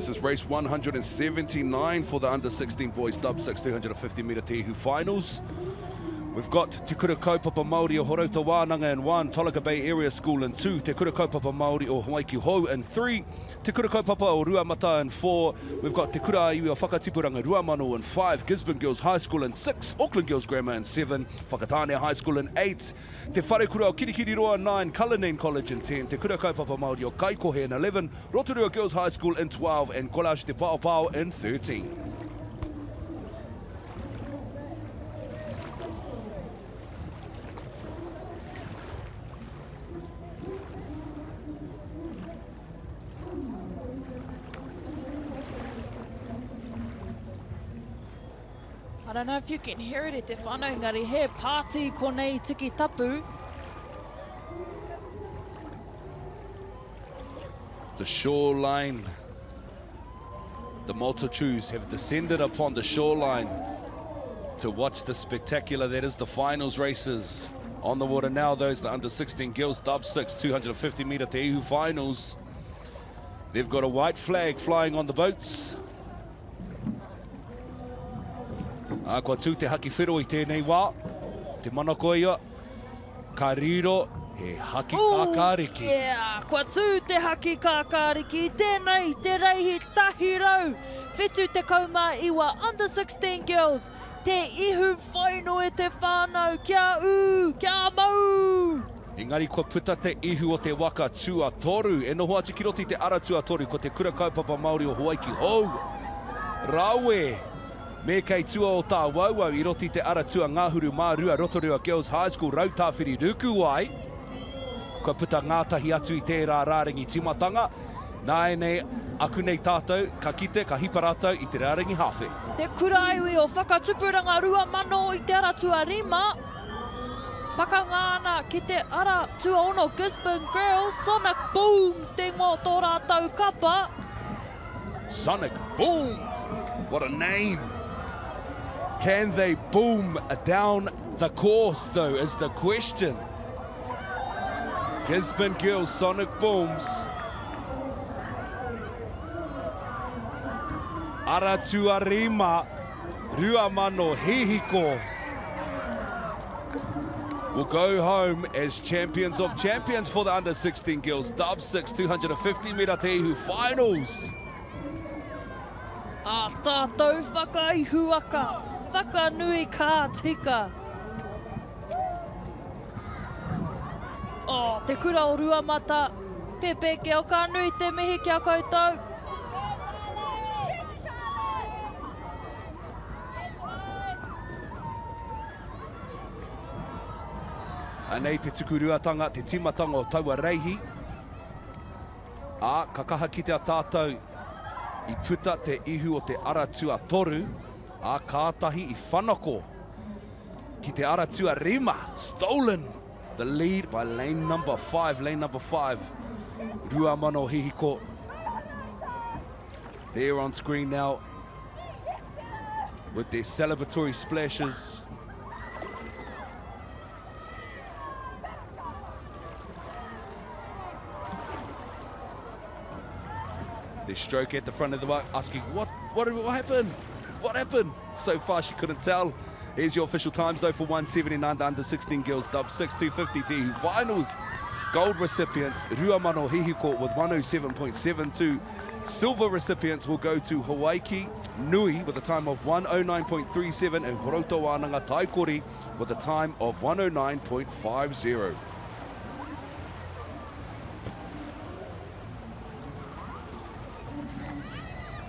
This is race 179 for the under 16 boys dub 6 250 metre Te Ihu finals. We've got Te Kura Kaupapa Māori o Horouta Wānanga in 1, Tolaga Bay Area School in 2, Te Kura Kaupapa Māori o Hawaiki Hou in 3, Te Kura Kaupapa o Ruamata in 4, we've got Te Kura Aiwi o Whakatipuranga Ruamano in 5, Gisborne Girls High School in 6, Auckland Girls Grammar in 7, Whakatāne High School in 8, Te Wharekura o Kirikiriroa 9, Cullinane College in 10, Te Kura Kaupapa Māori o Kaikohe in 11, Rotorua Girls High School in 12 and Collage Te Paopao in 13. I don't know if you can hear it e te whanau, engari he pāti konei Tikitapu. The shoreline, the multitudes have descended upon the shoreline to watch the spectacular that is the finals races. On the water now, those the under 16 girls, dub 6, 250 metre Te Ihu finals. They've got a white flag flying on the boats. Ā, kua tū te haki whero i tēnei wā. Te manako ia, ka riro he haki kākāriki. Ooh, yeah, kua tū te haki kākāriki i tēnei, te reihi 179 under 16 girls, te ihu whaino e te whānau, kia ū, kia mau! Engari kua puta te ihu o te waka tuatoru e noho atu ki roto i te ara tuatoru ko te Kura Kaupapa Māori o Hawaiki Hou. Rawe! Me kei tua o Tāwauwau i roto i te ara tuangahuru mā rua Rotorua Girls High School Rautāwhiri Rukuwai. Kua puta ngātahi atu i tērā rārangi timatanga. Nāianei, aku nei tātou, ka kite, ka hipa rātou i te rārangi hāwhe. Te Kuraiwi o Whakatupuranga 2000 i te ara tuarima. Pakanga ana ki te ara tuaono Gisborne Girls, Sonic Booms te ingoa o tō rātou kapa. Sonic Boom! What a name! Can they boom down the course though is the question. Gisborne Girls, Sonic Booms. Ara tuarima 2000 Hihiko will go home as champions of champions for the under 16 girls Dub 6 250 metre Te Ihu finals. Ā tātou whakaihuwaka, whakanui ka tika. Oh, te kura o Ruamata, Pepeke, ka nui te mihi ki a koutou. Anei te tukuruatanga, te timatanga o taua reihi. Ā, ka kaha kitea tātou i puta te ihu o te ara tuatoru, ā, kātahi i whanako ki te ara tuarima, stolen the lead by lane number 5, lane number 5, 2000 Hihiko. They're on screen now with their celebratory splashes. They stroke at the front of the mark, asking, what, what, what happened? What happened? So far, she couldn't tell. Here's your official times, though, for 179 the under 16 girls dub 6 250 D finals. Gold recipients, Ruamano Hihiko with 107.72. Silver recipients will go to Hawaiki Nui with a time of 109.37 and Horouta Wānanga Taikori with a time of 109.50.